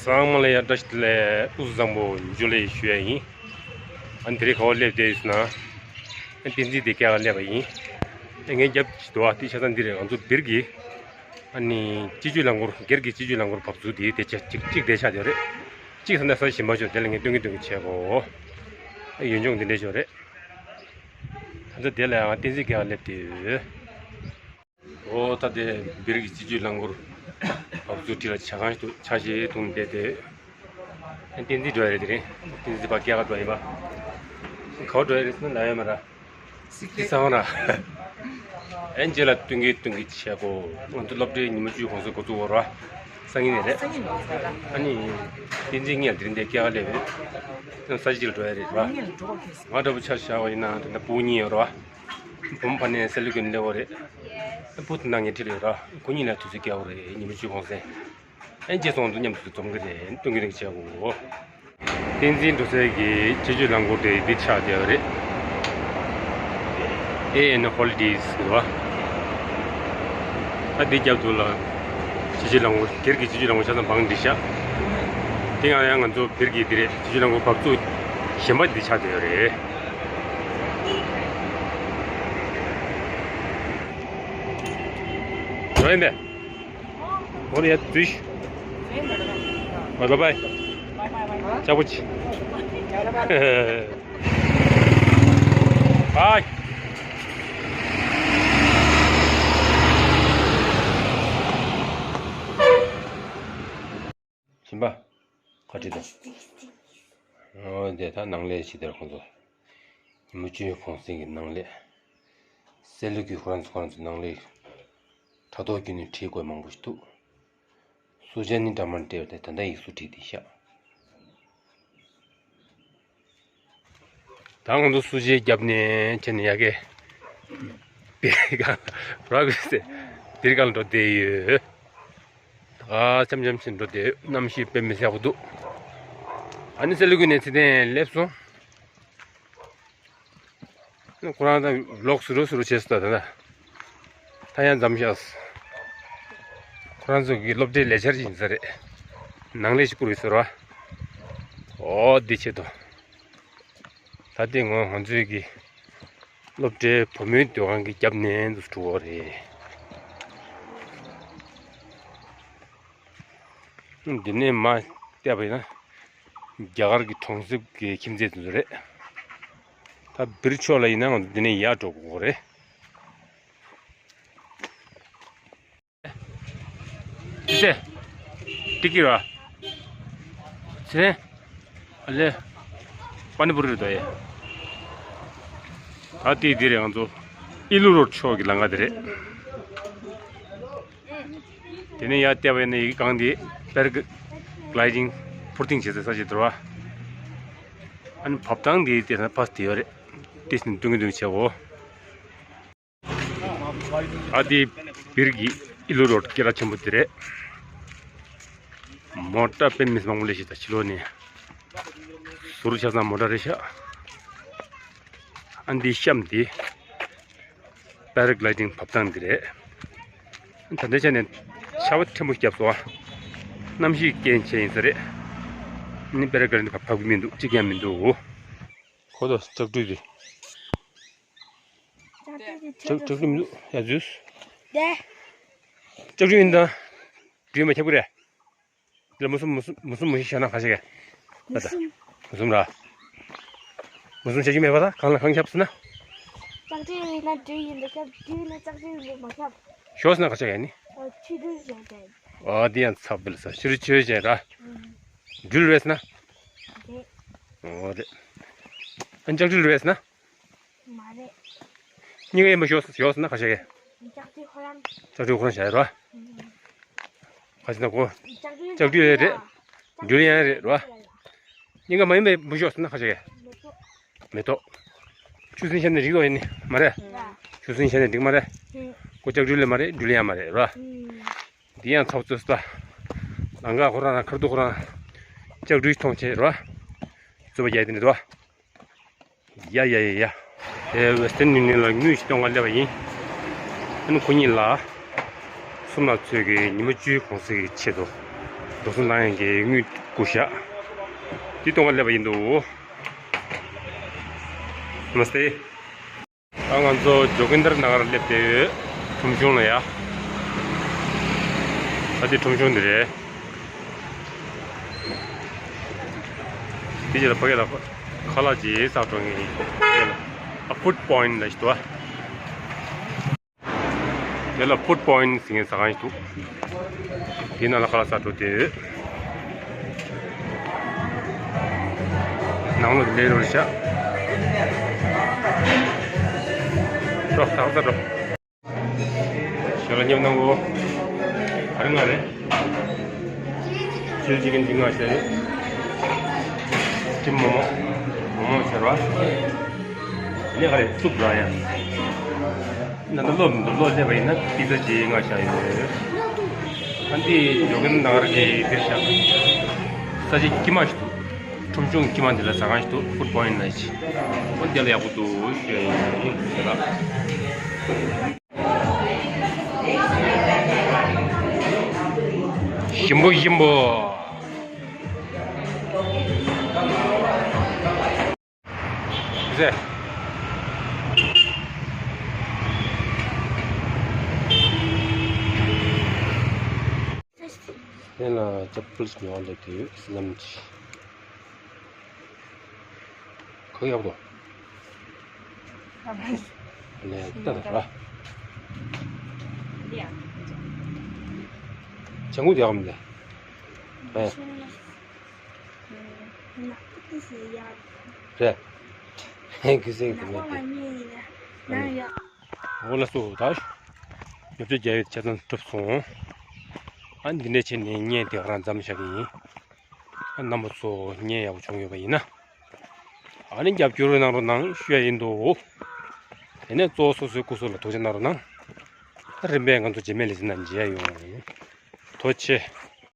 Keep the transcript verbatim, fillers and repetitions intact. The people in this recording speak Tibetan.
ཚང་མ་ལ་ཡང་བཀྲ་ཤིས་བདེ་ལེགས། སྐུ་གཟུགས་བཟང་པོ། འཇུ་ལེ་ཞུ་ཡ་ཡིན། ཨ་ནི་དེ་རིང་ག་པར་སླེབས་བསྡད་ཡོད་ཟེར་ན། ཨ་ནི་བསྟན་འཛིན་དེ་སྐྱེལ་ག་སླེབས་པ་ཡིན། ཨ་ངའི་རྒྱབ་ཀྱི་འདུག་པ། དེ་ཆ་ཚང་འདི་རེད། ང་ཚོ་སྦིར་གྱི་ཨ་ནི་སྤྱི་སྤྱོད་རླངས་འཁོར། སྒེར་གྱི་སྤྱི་སྤྱོད་རླངས་འཁོར་བབས་ཚུགས་དེ་དེ་ཆ་གཅིག་གཅིག་དེ་ཆགས་བསྡད་ཡོད་རེད། གཅིག་ཟེར་ན་ས་གཞན་པ་ཆོག་དེ་ལ་ངས་སྟོན་གི་སྟོན་གི་བྱས་གོ། ཨ་ཡུལ་ལྗོངས་འདི་འདྲ་ཞིག་རེད། ད་ལྟ་དེ་ལ་ཡང་བསྟན་འཛིན་སྐྱེལ་ག་སླེབས་བསྡད་ཡོད། ཨོ་ད་དེ་སྦིར་གྱི་སྤྱི་སྤྱོད་རླངས་འཁོར་བབས་ཚུགས་འདི་ལ་ཇ་ཁང་ཞིག་འདུག་ཇ་ཞིག་འཐུང་བསྡད་དེ། ཨ་བསྟན་འཛིན་འགྲོ་ཡ་རེད། དེ་རིང་བསྟན་འཛིན་ཕར་སྐྱེལ་ག་འགྲོ་ཡ་ཡིན་པ། ག་པར་འགྲོ་ཡ་རེད་ཟེར་ན་ལབ་ཡོད་མ་རེད། སིག་སྟེ་སང་ར། ཨེ་རྗེས་ལ་སྟོན་གི་སྟོན་གི་བྱས་གོ། ང་ཚོ་སློབ་གྲྭའི་ཉིན་མོ་བཅུའི་གུང་སེང་འགོ་བཙུགས་པ་རེད་པ། སང་ཉིན་ནས་རེད། སང་ཉིན་ནས་རེད། ཨ་ནི་བསྟན་འཛིན་ངས་དེ་རིང་འདིར་སྐྱེལ་ག་སླེབས་ཡོད། ས་གཞི་ཅིག་ལ་འགྲོ་ཡ་རེད་པ། ང་གཉིས་ལ་འགྲོ་དགོས་ཟེར། ང་འདྲ་པོ་ཆ་བཞག་པ་ཡིན་ན་ད་ལྟ་བུ་གཉིས་ཡོད་རེད་པ། བུ་མོ་ཕ་ནས་སེ་ལུ་གུན་སླེབས་པ་རེད། བུ་དེ་ནང་ངའི་འཁྲིས་ལ་ཡོད་རེད་པ། ཁོ་གཉིས་ལ་དུས་ཚོད་སྐྱེལ་དགོས་རེད། ཉིན་མོ་བཅུའི་གུང་སེང་། ཨེ་རྗེས་སོང་དུ་མཉམ་དུ་འཛོམས་གི་རེད། སྟོན་གི་རེད་བྱས་གོ། བསྟན་འཛིན་འགྲོ་སའི་གི་སྤྱི་སྤྱོད་རླངས་འཁོར་དེ་འདི་ཆགས་བསྡད་ཡོད་རེད། ཨེ་ཨེན་ཧོ་ལི་ཌེ་ཟེར་བ། ཨ་འདི་རྒྱབ་ཏུ་ལ་སྤྱི་སྤྱོད་རླངས་འཁོར། སྒེར་གྱི་སྤྱི་སྤྱོད་རླངས་འཁོར་ཆ་ཚང་བང་བསྒྲིགས་ཤག་དེ་ཡང་ཡང་ང་ཚོ་སྦིར་གྱི་འདི་རེད། སྤྱི་སྤྱོད་རླངས་འཁོར་བབས་ཚུགས་གཞན་པ་འདི་ཆགས་བསྡད་ཡོད་རེད། འགྲོ་ཡིན་པས། འོ་ཡ་འཛུལ་ཤོག་བའི་བའི་བའི། ལྕགས་པོ་ཆེ། བའི། ཞིམ་པ། ཁ་བྲིས་དང་། འོ་དེ་ད་ནང་ལས་ཤི་དེར་ཁོང་ཚོ། ཉིན་མོ་བཅུའི་གུང་སེང་གི་ནང་ལས། སེ་ལུ་གུས་ཁོ་རང་ཚོ་ཁོ་རང་ཚོ་ནང་ལས། ཕྲག་དོག་བརྒྱུད་ནས་བྲིས་དགོས་མང་པོ་ཞིག་འདུག་སུ་ཇཱ་ནི་ཌ་མན་ཊ་སྟེ་ད་ལྟ་ཡིག་གཟུགས་བྲིས་ཏེ་བཞག་ད་ང་ཚོ་སུ་ཇཱའི་རྒྱབ་ནས་བྱས་ནས་ཡ་གི་སྦིར་སྒང་ར་གི་སེ་སྦིར་སྒང་ལ་འགྲོ་བསྡད་ཡོད། ད་འཆམ་འཆམ་ཞིག་འགྲོ་བསྡད་ཡོད། གནམ་གཤིས་དཔེ་མི་སྲིད་ཡག་པོ་འདུག་ཨ་ནི་སེ་ལུ་གུས་ནས་ཚེ་བརྟན་སླེབས་སོང་། ཁོ་རང་ད་ལོག་སུ་རུ་སུ་རུ་བྱས་སོང་ད། ད་ད་ཡང་མཚམས་བཞག་ཁོ་རང་ཚོ་གི་སློབ་གྲྭའི་ལས་འཆར་ཡིན་ས་རེད། ནང་ལས་ཤིག་བསྐུར་ཡོད་ས་རེད་པ། འོ་འདི་ཆེད་དུ། ད་ལྟའི་ངོ་ང་ཚོའི་གི་སློབ་གྲྭའི་བུ་མོའི་སྡོད་ཁང་གི་རྒྱབ་ནས་འདུག་འགྲོ་བ་རེད། འདི་ནས་མར་བལྟས་པ་ཡིན་ན། རྒྱ་གར་གྱི་གྲོང་གསེབ་ཀྱི་ཁྱིམ་མཚེས་དེ་ཚོ་རེད། ད་སྦིར་ཕྱོགས་ལ་ཡིན་ན་ང་ཚོ་འདི་ནས་ཡར་འགྲོ་དགོས་རེད། ཅི་ཟེར། ཏི་ཀི་ར། ཚེ། ཨ་ལེ། པ་ནི་པུ་རི་རེད་དོ་ཡེ། ད་ལྟའི་འདི་རེད་ང་ཚོ། ཨི་ལུ་རོཌ་ཕྱོགས་ཀྱི་ལམ་ཁ་འདི་རེད། དེ་ནས་ཡར་བལྟས་པ་ཡིན་ན་ཡི་གེ་གང་དེ་པེ་ར་གི་ལའི་ཌིང་ཕོར་ཊིང་བྱེད་སའི་ས་ཆ་དེ་རེད་པ། ཨ་ནི་བབས་ཐང་དེ་དེ་ན་ཕ་དེ་ཡོད་རེད། དེ་ནས་སྟོན་གི་སྟོན་གི་བྱེད་འོ། ཨ་དེ་སྦིར་གྱི་ཨི་ལུ་རོཌ་སྐད་གྲགས་ཆེན་པོ་དེ་རེད། མོ་ཊ་དཔེ་མི་སྲིད་མང་པོ་སླེབས་ཤག་ད་ཕྱི་ལོགས་ནས། ཟུར་ཆ་ཚང་མོ་ཊ་རེད་ཤག་ཨ་འདི་གཤམ་དེ་པེ་ར་གི་ལའི་ཌིང་བབས་ཐང་འདི་རེད། ད་ལྟའི་ཆ་ནས་ཆར་པ་ཕྲན་བུ་བརྒྱབ་སོང་ཨ། གནམ་གཤིས་རྐྱེན་བྱས་ཡིན་ས་རེད། ནི་པེ་ར་གི་ལའི་ཌིང་བབས་བབས་ཀྱི་མི་འདུག་གཅིག་ཀྱང་མི་འདུག་ཁོ་ཚོ་ལྕགས་སྦྲུལ་རེད། ལྕགས་སྦྲུལ་མི་འདུག་ཡ་འཛུལ། ལྕགས་སྦྲུལ་ཡིན་ད། སྦྲུལ་མ་ཁྱབ་ཀྱི་རེད། འདི་ལ་མུ་གསུམ་མུ་གསུམ་མུ་གསུམ་མུ་བཞི་བཞག་ན་ག་ཤེད་གི། མུ་གསུམ། མུ་གསུམ་ར། མུ་གསུམ་བྱ་རྒྱུ་མེད་པ་ད་གང་ལ་གང་ཁྱབ་ཟེར་ན། ལྕགས་སྦྲུལ་ཡིན་ན་སྦྲུལ་ཡིན་འདུག་ཁྱབ། སྦྲུལ་ཡིན་ན་ལྕགས་སྦྲུལ་ཡིན་འདུག་མ་ཁྱབ། ཞོ་ཟེར་ན་ག་ཤེད་གི་ནི། ཨ་ཆུ་སྦྲུལ་ཟེར་ཏེ། ཨ་འདི་ཡང་ཚ་བིལ་ས་ཤུ་རུ་ཆོས་ཅན་ར། སྦྲུལ་རེད་ཟེར་ན། རེད། ཨོ་རེད། ཨ་ལྕགས་སྦྲུལ་རེད་ཟེར་ན། མ་རེད། གཉིས་ཀ་ཡིན་པ་ཞོ་ཞོ་ཟེར་ན་ག་ཤེད་གི། ལྕགས་སྦྲུལ་ཁོ་རང་། ལྕགས་སྦྲུལ་ཁོ་རང་བྱ་ཡ་རོ། ཨུམ། ག་ཟེར་ན་གོ། ལྕགས་སྦྲུལ་ལྕགས་སྦྲུལ་རེད་རེད། སྦྲུལ་ཡང་རེད་རོ། གཉིས་ཀ་མ་ཡིན་པའི་མུ་ཞོ་ཟེར་ན་ག་ཤེད་གི། མེ་ཏོག་མེ་ཏོག་ཆུ་སྲིན་བྱས་ནས་རིག་ཏོ་ཡིན་ནི་མ་རེད། ཆུ་སྲིན་བྱས་ནས་འགྲིག་མ་རེད། ཁོ་ལྕགས་སྦྲུལ་ལས་མ་རེད། སྦྲུལ་ཡང་མ་རེད་རོ། འདི་ཡང་ཚོགས་གཙོས་ད། ལང་ཀ་ཁོ་རང་ཁར་དུ་ཁོ་རང་ལྕགས་སྦྲུལ་མཐོང་བྱས་རོ། རྩོད་པ་རྒྱག་དེ་ནི་རོ། ཡ་ཡ་ཡ་ཡ། དེ་ཝེ་སི་ཊརན་ཡུ་ནི་ཡན་ལ་དངུལ་ཞིག་གཏོང་ག་སླེབས་པ་ཡིན། ཨ་ནི་ཁོ་གཉིས་ལ། གསུམ་ལ་ཚོད་ཀྱི་ཉིན་མོ་བཅུའི་གུང་སེང་གི་ཆེད་དུ། འགྲོ་སོང་བཏང་ཡག་གི་དངུལ་བསྐུར་ཤག་དེ་གཏོང་ག་སླེབས་པ་ཡིན་འདུག་ནམ་སྟེ། ད་ང་ཚོ་ཇོ་གིན་དར་ནང་ལ་སླེབས་བསྡད་ཡོད། ཁྲོམ་གཞུང་ལ་ཡ། ད་དེ་ཁྲོམ་གཞུང་འདི་རེད། དེ་རྗེས་ལ་ཕ་གི་ལ་ཁ་ལག་ཅིག་ཟ་འགྲོ་མཁན་ཡིན། ཨ། ཕུཌ་པོ་ཡིན་ཊི་ལབ་ཀྱི་འདུག་ཨ། དེ་ལ་ཕུཌ་པོ་ཡིན་ཊི་ཟེར་མཁན་ཟ་ཁང་ཞིག་འདུག་དེའི་ནང་ལ་ཁ་ལག་ཟ་འགྲོ་དེ། ནང་ལོགས་ལས་རོགས་ཤག་འགྲོ། ད་ཟ་འགྲོ། ཞལ་ལག་མཉམ་གནང་གོ། ག་རེ་མངགས་རེད། ཆུ་ཅི་ཀན་ཅིག་མངགས་བཞག་ཡོད། སི་ཊིམ་མོག་མོག་མོག་མོག་ཟེར་བ། དེ་ནས་ག་རེ། སུབ་ར་ཡ། ན་ད་ལོ་ལོ་སླེབས་པ་ཡིན་ན་པི་ཛ་ཅིག་མངགས་བཞག་ཡོད། ཨ་འདི་ཇོ་གིན་དར་གྱི་དེ་ཤག་ས་ཆ་དཀྱིལ་མ་ཞིག་འདུག་ཁྲོམ་གཞུང་དཀྱིལ་མ་འདི་ལ་ཟ་ཁང་ཞིག་འདུག་ཕུཌ་པོ་ཡིན་ཊི་ལབ་ཀྱི། ཨོ་འདི་ལ་ཡག་པོ་འདུག་ཞུ་ཡ་ཡིན་ཟེར་ལ། ཞིམ་པོ་ཞིམ་པོ། ཟེ། དེ་ལ་ཅ་པལ་ཉོ་བ་སླེབས་ཡོད་སྣམ་ཅི། ག་ཡག་པོ་འདུག་ལས་ལྟ་དང་ར། ཅང་གུ་དེ་ཡག་མི་འདུག་ཨེ། རེད། ཧེ་གི་སེ་གི་མེད་དེ། འོ་ལ་སོ་ད། ཉོ་ཆ་རྒྱག་ཡོད་ཆ་ཚང་གྲུབ་སོང་། ཨ་འདི་འདྲ་བྱས་ནས་བརྙན་དེ་ག་རང་མཚམས་བཞག་གི་ཡིན། ཨ་རྣམ་པ་ཚོ་བརྙན་ཡག་པོ་བྱུང་ཡོད་པ་ཡིན་ན། ཨ་ནི་རྒྱབ་སྐྱོར་གནང་རོགས་གནང་ཞུ་ཡ་ཡིན་འདུག་དེ་ནས་གཙོ་བོ་སོ་སོའི་སྐུ་གཟུགས་ལ་ཐུགས་ཆེ་གནང་རོགས་གནང་། ཨ་རིམ་པས་ང་ཚོ་རྗེས་མའི་ལེ་ཚན་ནང་མཇལ་ཡོང་། ཐུགས་རྗེ་ཆེ།